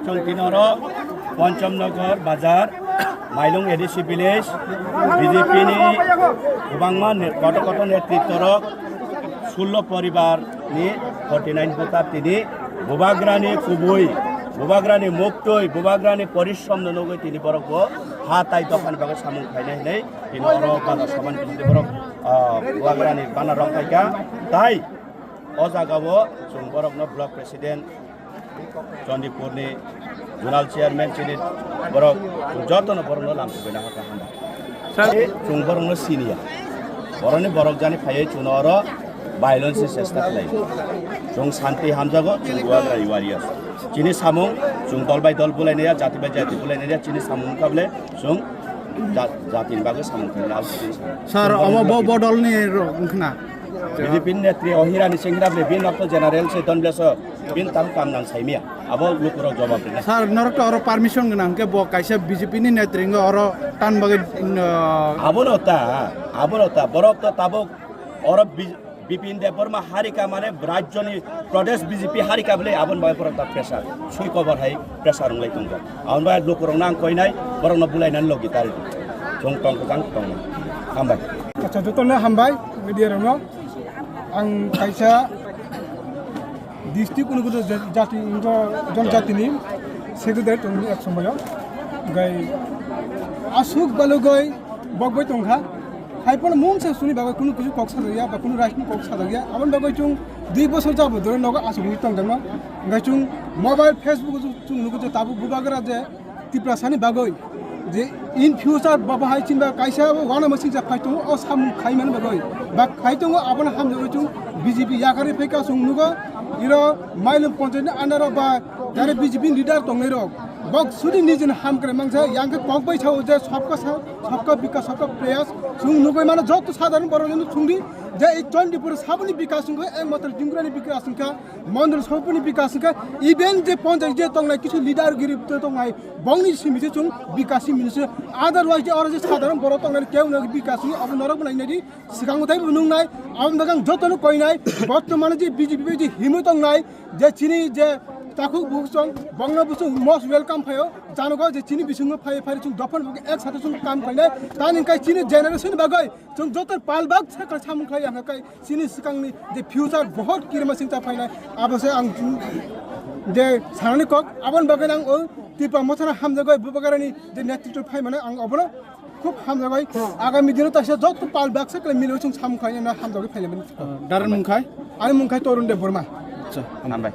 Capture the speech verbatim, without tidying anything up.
Chwng tini oro Ponchamnagar bazar, Mailung A D C village, B J P ni kwbangma ne-, kotor kotor netritworok sullo poribar ni forty nine voter tini Bubagrani kubui, Bubagrani muktwi, Bubagrani porishrom no nugwi tini borok bo ha tai dophani bagwi samung khainai hinwi tini oro bazar samani tini borok, ah, Bubagrani bana rok phaikha. Tai o jaga o chwng borok no block president, Chandipur ni zonal chairman chini borok, joto no borok no lam sugwi na hakha hamba. Sir. Chwng borok no siniya. Borok ni borok jani phaiwi chwng no oro violence ni chesta khlai. Chwng santi hamjago, chwng Bubagra warriors. Chini samung, chwng dol bai dol bulai naiya, jati bai jati bulai naiya, chini samung wngkha bole, chwng ja-, jati ni bagwi samung khlai. Sir, omo bo bodol ni rok wngkhna. B J P ni netri o hira ni sengkra ble bin rok to general se don bleso. Bin tam kam nang saimia. Abo lukurok jawab rina. Sir, norok to oro permission gwnang hwnkhe bo kaisa B J P ni netri wngwi oro tan bagwi, uh, Abono ta, abono ta. Borok to tabuk oro B-, Bipin Debbarma harika mane rajyoni Pradesh B J P harika bwle aboni bagwi borok ta pressure. Sui kobar hai pressure wnglai tongkha. Aboni bagwi lukurok nang koinai, borokno bulainani logi tari. Chwng tongkha jang tongma. Hambai. Acha, jotono hambai, media rokno. Ang kaisa district unukul jati, jonjatini secretary tongmani ek somoyo. Gai asuk balugoi bogbai tongkha. Haiphano mungsa suni bagwi kunu kisu kok sajakya ba kunu raisni kok sajakya. Aboni bagwi chwng dui bosor jabo dore nogo asugwi tongjakno. Gai chwng mobile, Facebook o chwng nugo je tabuk Bubagra je Tiprasani bagwi je in future bo bahai chini ba kaisa wana masing ja phai tongo, o samung khai mani bagwi ba khai tongo, abono hamjagwi chwng B J P yakarwi phaikha chwng nugo. Iro Mailung Panchayat ni under o ba jare B J P ni leader tongnai rok bok sudi nijini ham kre mangsa yang khe kok bai sao je sabka sa-, sabka bikas sabka prayas chwng nugwi mano joto sadharon borok no chwngdi je ei Chandipur saboni bikas wngkha, ekmatro Jingrani bikas wngkha. Mondol sopuni bikas wngkha, even je ponchayat je tongnai kisu leader giri tongnai, bongni simi se chwng bikas simi se. Otherwise je oro je sadharon borok tongnai keu no bikas ni abo norok bo nainai di, swkango tai bo nungnai, abo dagang joto no koinai, bortomane je B J P bai je himwi tongnai, je chini je takhuk busong, bongno busong most welcome phaio, janogo je chini bisingo phai phai chwng dophani bagwi ek sate chwng kam khainai, tani kai chini generation bagwi chwng joto palbak sakal samung khlai ang kai. Chini swkangni je future bohot kirima singcha phainai, abo se ang je sanani kok, aboni bagwi ang o Tipra Mothano hamjagwi Bubagrani je netritwo phaimano ang obono khub hamjagwi agami dino taisa joto pal baksa khlai milwi chwng samung khlaina hamjagwi phainai. Darani mung khai? Ani mung khai Torun Debbarma. Acha. Hambai.